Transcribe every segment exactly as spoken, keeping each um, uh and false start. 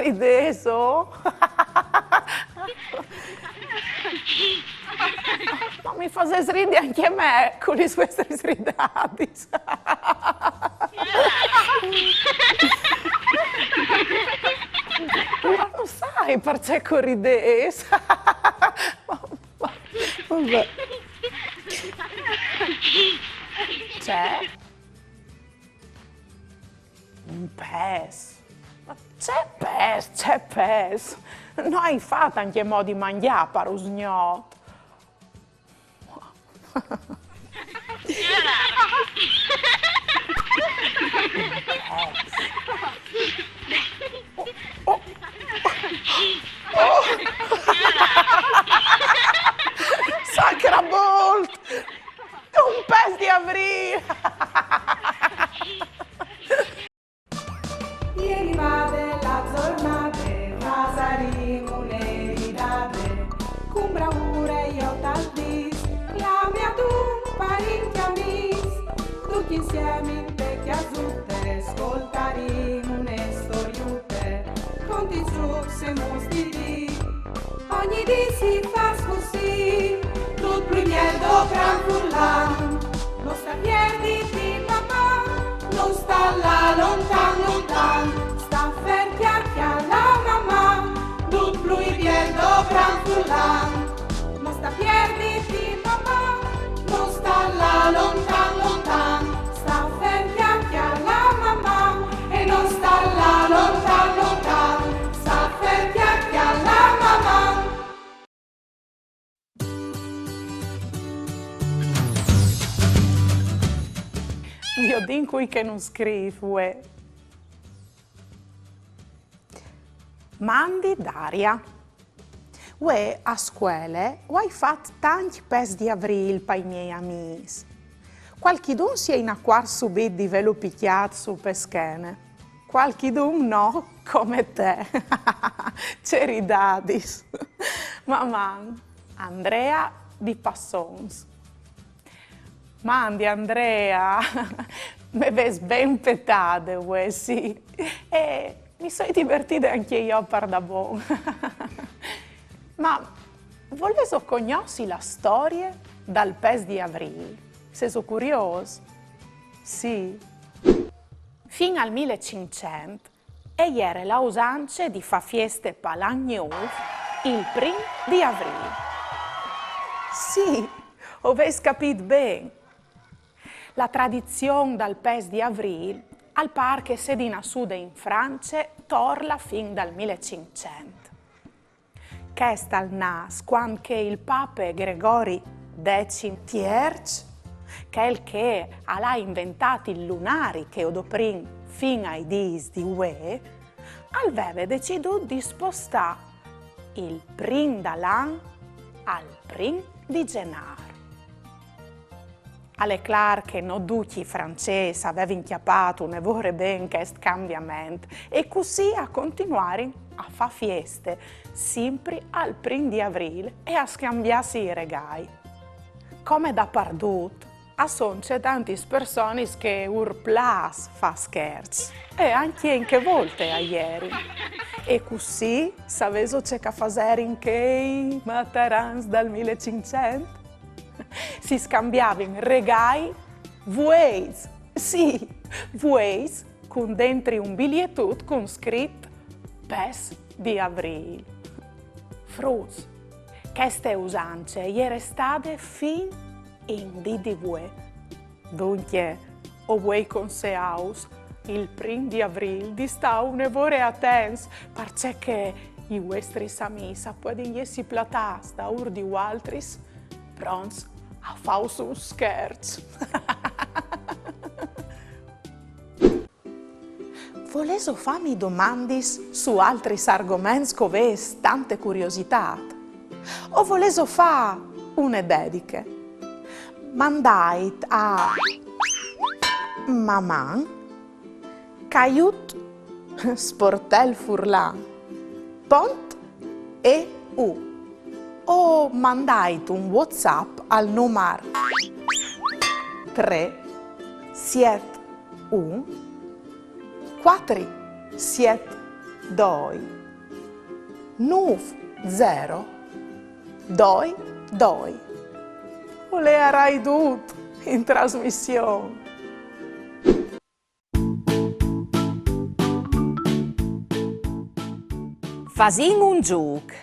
Idees, oh? Ma mi fasês ridi ancje me cu lis vuestris ridadis. Ma no sai parcè che o ridês. Vabè. Ce? Un pes? Ma ce pes, ce pes? No ai fat ancjemò di mangjâ par usgnot. Sacrabolt! Un pes di Avrîl! E rivade la zornade, fasarìn une ridade, cun braure jo tal dîs, clame adun parints amîs, ducj insiemi inte cjasute, scoltarìn une storiute, contits, zucs e muts di dì. Ogni dì si fâs cussì, dut plui biel dopran furlan. No sta pierditi, Maman, no sta lâ lontan, lontan. Sta fer, cjacjale, Maman, dut plui biel dopran furlan. No sta pierditi, Maman, no sta lâ lontan, lontan. Sta fer, cjacjale, Maman, e no sta lâ lontan, lontan. Sta fer, cjacjale, Maman. Viodìn cui che nus scrîf vuê. Mandi Daria. Vuê a scuele o ai fat tancj pes di Avrîl pai miei amîs. Cualchidun si è inacuart subit di vêlu picjât sù pe schene. Cualchidun no, come te. Ce ridadis. Maman, Andrea di Passons. Mandi Andrea, me vês ben petade vuê, sì. E mi soi divertide ancje jo pardabon. Ma volêso cognossi la storie dal pes di Avrîl? Sêso curiôs? Sì. Fin al mil e cinccent e jere la usance di fâ fieste pal an gnûf il prin di Avrîl. Sì, o vês capît ben. La tradizion dal pes di Avrîl al pâr che e sedi nassude in France tor la fin dal mil e cinccent. Chest al nas cuant che il pape Gregori decim tierç, chel che al à inventât il lunari che o doprìn fin ai dîs di vuê, al veve decidût di spostâ il prin dal an al prin di Zenâr. Al è clâr che no ducj i francês a vevin cjapât une vore ben chest cambiament e cussì a continuarin a fâ fieste simpri al prin di Avrîl e a scambiâsi i regâi. Come dapardut, a son cetantis personis che ur plâs fâ scherçs. E ancje in chê volte a jerin. E cussì, savêso ce che a faserin chei matarans dal mil e cinccent? Si scambiavin regâi vueits, sì, vueits, cun dentri un bilietut cun scrit pes di Avrîl. Fruts, cheste usance e je restade fin in dì di vuê. Duncje, o vuei conseâus il prin di Avrîl di stâ une vore atents, parcè che i vuestris amîs a puedin jessi platâts daûr di vualtris, pronts a fâus un scherç. Volêso fâmi domandis su altris argoments che o vês tante curiositât? O volêso fâ une dediche? Mandait a maman caiut sportel furlan pont eu o mandait un WhatsApp al numar trê siet un cuatri siet doi, nûf, zero, doi, doi. O leiarai dut in trasmission. Fasìn un zûc.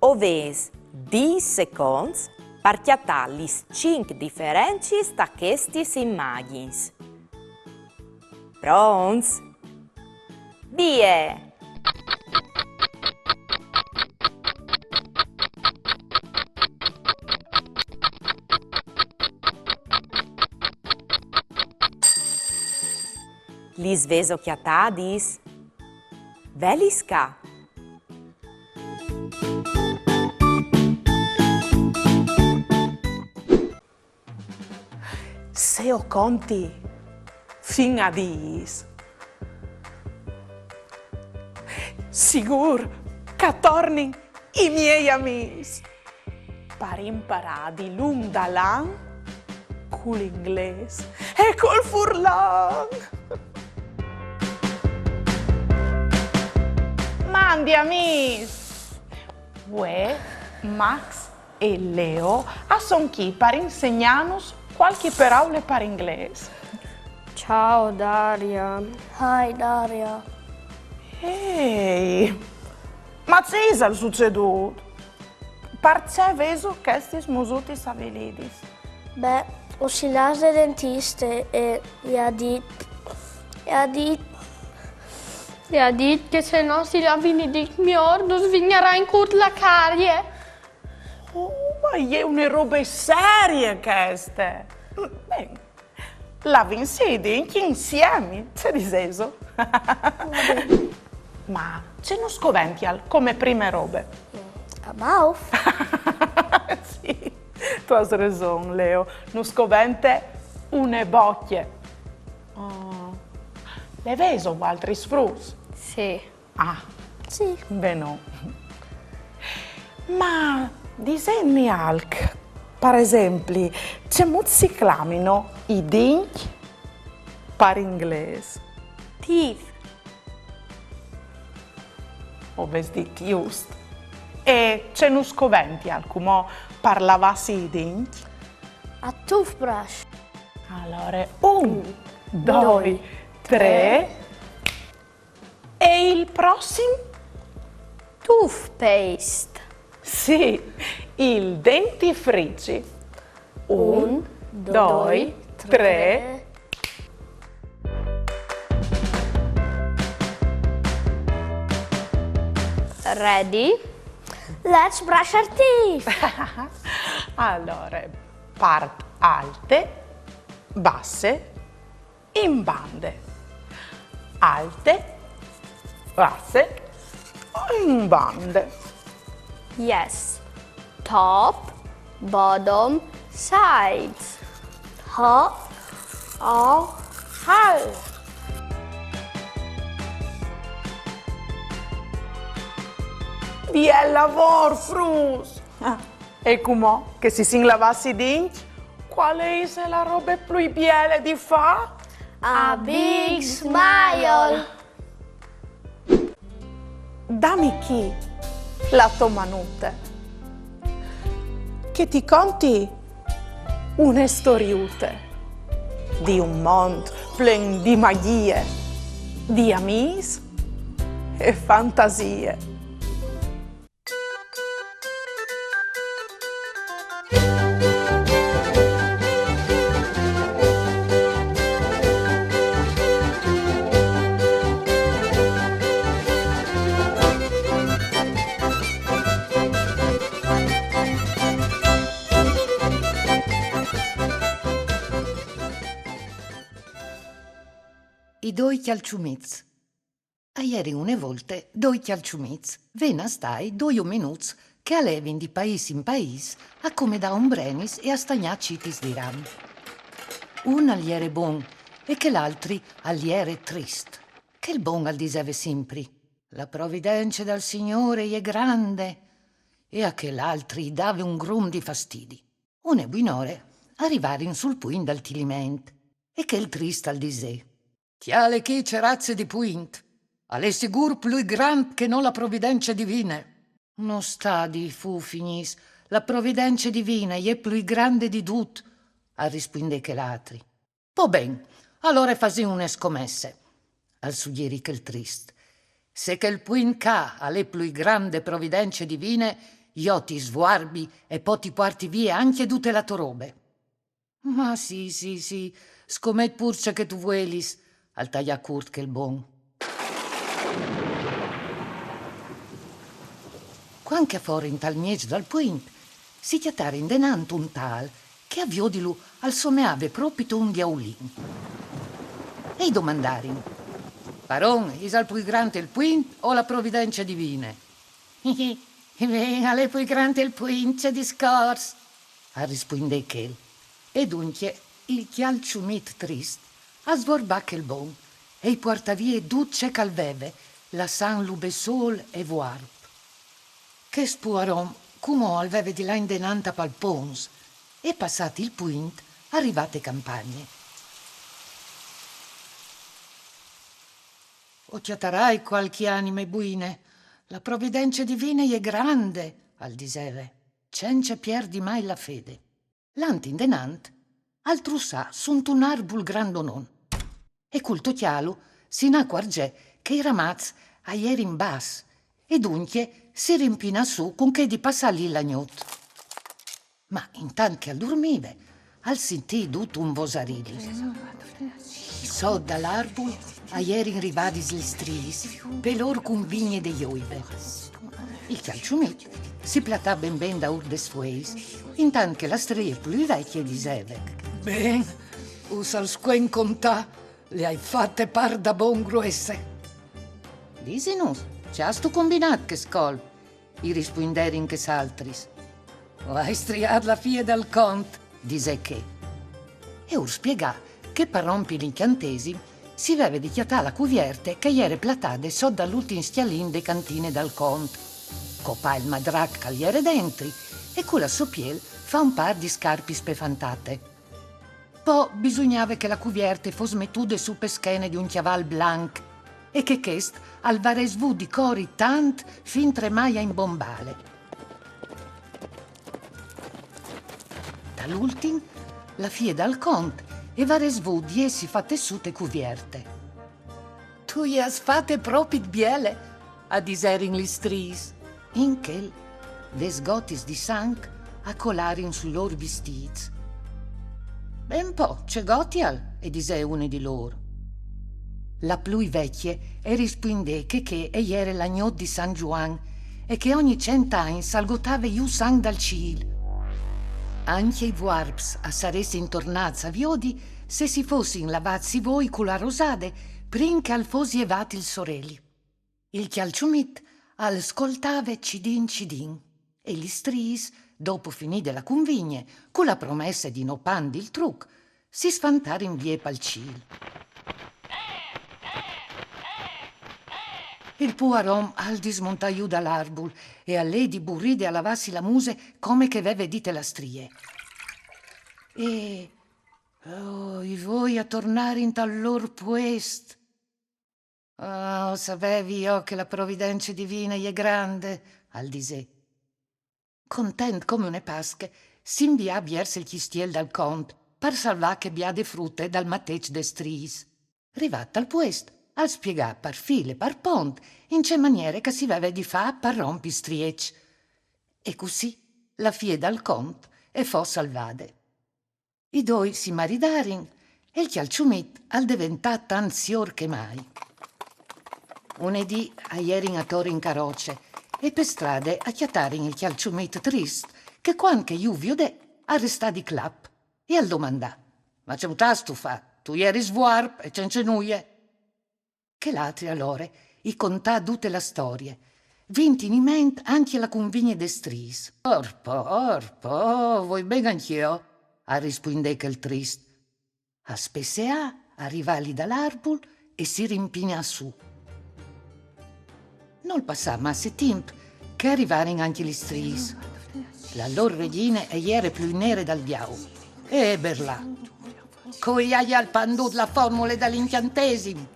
O vês dîs seconts par cjatâ lis cinc diferencis ta chestis imagjins. Pronts? Vie! Lis vêso cjatadis? Velis ca. Se o conti fin a dîs, sigûr che a tornin i miei amîs par imparâ dilunc dal an cul inglês e cul furlan. Mandi amîs! Vuê, Max e Leo a son chi par insegnânus cualchi peraule par inglês. Ciao Daria. Hi Daria. Ehi, ma ce isal sucedût? Parcè vêso chestis musutis avilidis? Beh, o sin lâts de dentiste e i à dit, i à dit, i à dit che se no si lavìn i dints miôr, nus vignarà in cûr la carie. Oh, ma e je une robe serie cheste. Ben, lavìnsi i dints insiemi, ce disêso? Ma ce nus covential come prime robe? A mauf? Sì, tu âs reson, Leo. Nus covente une bocje. Oh. Le vêso voaltris fruts? Sì. Ah. Sì. Ben no. Ma disêtmi alc, par esempli, cemût si clamino i dints par inglês? Teeth. O vês dit just. E ce nus covential cumò par lavâsi i dints? A toothbrush. Alore, un, doi, trê. E il prossim? Toothpaste. Sì, il dentifrici. Un, doi, trê. Ready? Let's brush our teeth. Alore, part alte, basse, in bande. Alte, basse, in bande. Yes. Top, bottom, sides. Ho, o, hal. Biel lavôr, fruts! Ah, e cumò che si sin lavâts i dints, cuale ise la robe plui biele di fâ? A big smile! Dami chi la tô manute, che ti conti une storiute di un mont plen di magjie, di amîs e fantasie. I doi cjalçumits. A jerin une volte doi cjalçumits, ven a stâi doi omenuts che a levin di paîs in paîs a comedâ ombrenis e a stagnâ citis di ram. Un al jere bon e chel altri al jere trist. Chel bon al diseve simpri: «La providence dal Signôr e je grande», e a chel altri i dave un grum di fastidi. Une buinore a rivarin sul puint dal Tiliment e chel trist al disè: Tiale chi ce raze di puint. Al è sigûr plui grant che no la providence divine. No sta dî fufinis, la providence divine e je plui grande di dut, al rispuindè chel altri. Po ben, alore fasìn une scomesse, al sugjerì chel trist. Se chel puint ca al è plui grant de providence divine, jo ti svuarbi e po ti puarti vie ancje dute la tô robe. Ma sì, sì, sì, scomet pûr ce che tu vuelis, al taià curt chel bon. Cuant che a forin tal mieç dal puint, si cjatarin denant un tâl che a viodilu al someave propit un diaulin. E i domandarin: «Paron, isal plui grant il puint o la providence divine?» «Ben, al è plui grant il puint, ce discors», al rispuindè chel. E duncje il cjalçumit trist al svuarbà chel bon e i puartà vie dut ce che al veve, lassantlu bessôl e vuarp. Chest puar om cumò al veve di lâ indenant a palpons e, passât il puint, al rivà te campagne. «O cjatarai cualchi anime buine, la providence divine e je grande», al diseve, cence pierdi mai la fede. Lant indenant, al trussà suntun arbul grandonon. E cul tocjâlu si inacuarzè che i ramaçs a jerin bas, e duncje si rimpinà sù cun chê di passâ li la gnot. Ma intant che al durmive, al sintì dut un vosarili. Sot dal arbul a jerin rivadis lis striis, pe lôr cunvigne de joive. Il cjalçumit si platà ben ben daûr des fueis, intant che la strie plui vecje e diseve: «Ben, us al scuen contâ, le ai fate pardabon gruesse.» «Disinus, ce âstu combinât chest colp?» i rispuinderin chês altris. «O ai striât la fie dal cont», disè chê. E ur spiegà che par rompi l'incjantesim si veve di cjatâ la cuvierte che e jere platade sot dal ultin scjalin de cantine dal cont, copâ il madrac che al jere dentri e cu la sô piel fâ un pâr di scarpis pe fantate. Po bisugnave che la cuvierte e fos metude sù pe schene di un cjaval blanc e che chest al varès vût di cori tant fintremai a imbombâle. Tal ultin, la fie dal cont e varès vût di jessi fate sù te cuvierte. «Tu le âs fate propit biele», a diserin lis striis. In chel, des gotis di sanc a colarin sui lôr vistîts. «Ben po, ce gotial?» e disè une di lôr. La plui vecje e rispuindè che chê e jere la gnot di San Zuan e che ogni cent agns al gotave jù sanc dal cîl. Ancje i vuarps a saressin tornâts a viodi se si fossin lavâts i voi cu la rosade prin che al fos jevât il soreli. Il cjalçumit al scoltave cidin cidin, e lis striis, dopo finide la cunvigne, cu la promesse di no pandi il truc, si sfantarin vie pal cîl. Il puar om al dismontà jù dal arbul e al lè di buride a lavâsi la muse come che e veve dite la strie. E, oh, i voi a tornarin tal lôr puest. «Ah, o savevi jo che la providence divine e je grande», al disè. Content come une Pasche, si invià viers il cjistiel dal cont, par salvâ chê biade frute dal mateç des striis. Rivât al puest, al spiegà par fîl e par pont in ce maniere che si veve di fâ par rompi il strieç. E cussì la fie dal cont e fo salvade. I doi si maridarin e il cjalçumit al deventà tant siôr che mai. Une dì a jerin ator in caroce e pe strade a cjatarin il cjalçumit trist che, cuant che ju viodè, al restà di clap e al domandà: «Ma ce vûstu fâ? Tu jeris vuarp e cence nuie.» Chel altri alore i contà dute la storie. Vint in ment ancje la cunvigne des striis. «Orpo, orpo, o voi ben ancje jo», al rispuindè chel trist. Al spesseà, al rivà li dal arbul e si rimpinà sù. Nol passà masse timp che a rivarin ancje lis striis. La lôr regjine e jere plui nere dal diaul e e berlà. Cui aial pandût la formule dal incjantesim?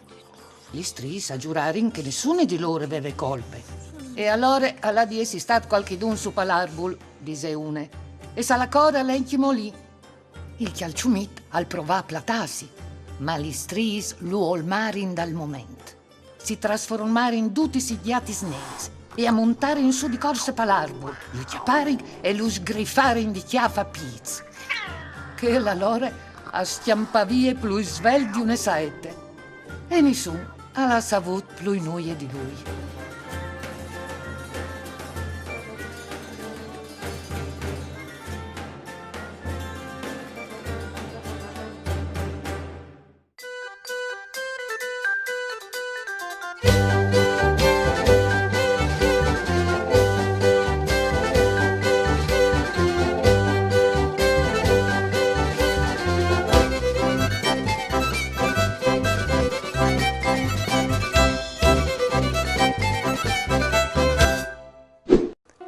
Lis striis a zurarin che nissune di lôr e veve colpe. E alore al à di jessi stât cualchidun su pal arbul, dise une, e sa la corde al è ancjemò li. Il cjalçumit al provà a platâsi, ma lis striis lu olmarin dal moment. Si trasformarin dutis in gjatis neris e a montarin sù di corse pal arbul, lu cjaparin e lu sgrifarin di cjâf a pîts. Chel alore al scjampà vie plui svelt di une saete. E nissun al à savût plui nuie di lui.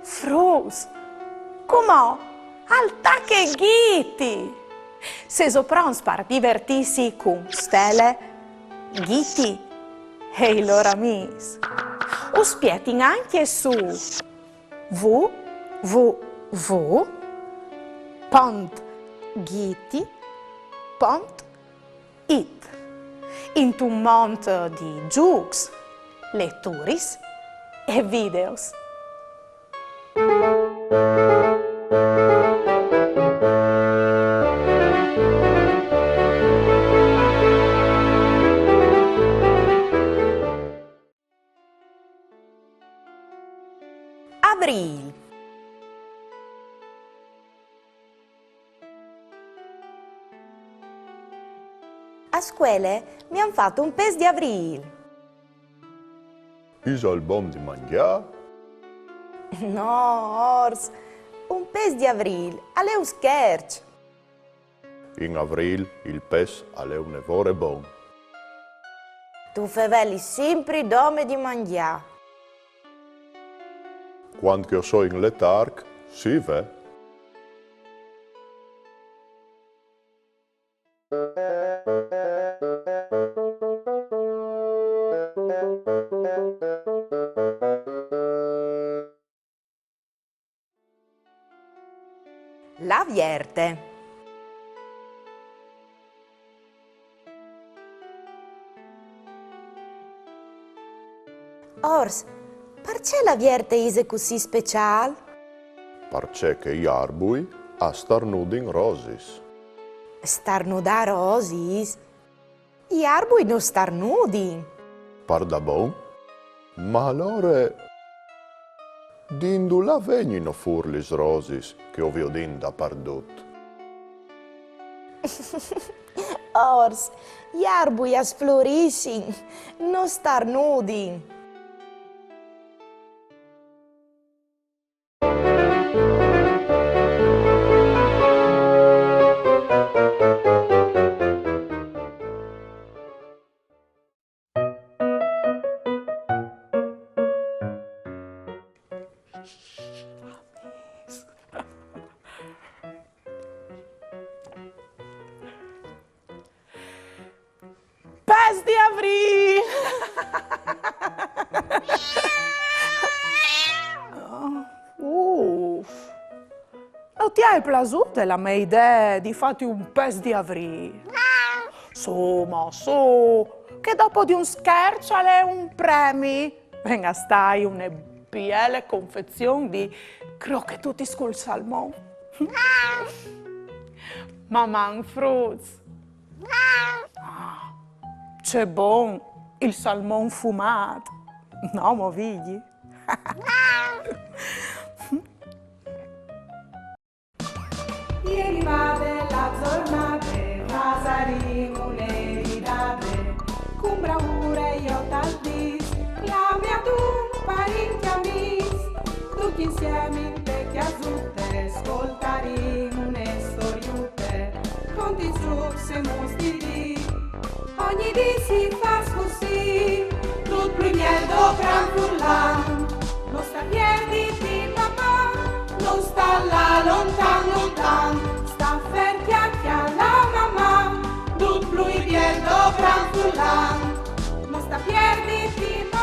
Fruts, cumò al tache Ghiti! Sêso pronts par divertîsi cun Stele, Ghiti e i lôr amîs? Us spietin ancje su w w w pont ghiti pont it, intun mont di zûcs, leturis e videos. Avrîl. A scuele mi àn fat un pes di avrîl. Isal bon di mangjâ? No, Ors, un pes di avrîl al è un scherç. In avrîl il pes al è une vore bon. Tu fevelis simpri dome di mangjâ. Cuant che o soi in letarc, sì, ve. La Vierte. Ors, parcè la Vierte ise cussì speciâl? Parcè che i arbui a starnudin rosis. Starnudâ rosis? I arbui no starnudin. Pardabon? Ma alore di indulà vegnino fûr lis rosis che o viodìn dapardut? Ors, i arbui a sflorissin, no starnudin. Pes di avrîl! Uf. No ti à plasût la mê idee di fâti un pes di avrîl? Su, ma su, che dopo di un scherç al è un premi. Ven a stâi une biele confezion di crochetutis cul salmon. Maman, fruts! Ah, ce bon il salmon fumât! No, mo Vigji? Ieri va bela zornade, fasarìn une ridade, cun braure jo tal dîs, clamìn a dut, parint e amîs, ducj insiemi inte cjasute, scoltarìn une storiute, contint zûcs e muts di dì. Ogni dì si fâs cussì, dut plui miel dal gran furlan. No sta pierditi, papà, no sta lâ lontan, lontan. Sta fer, cjache la mamà, No sta pierditi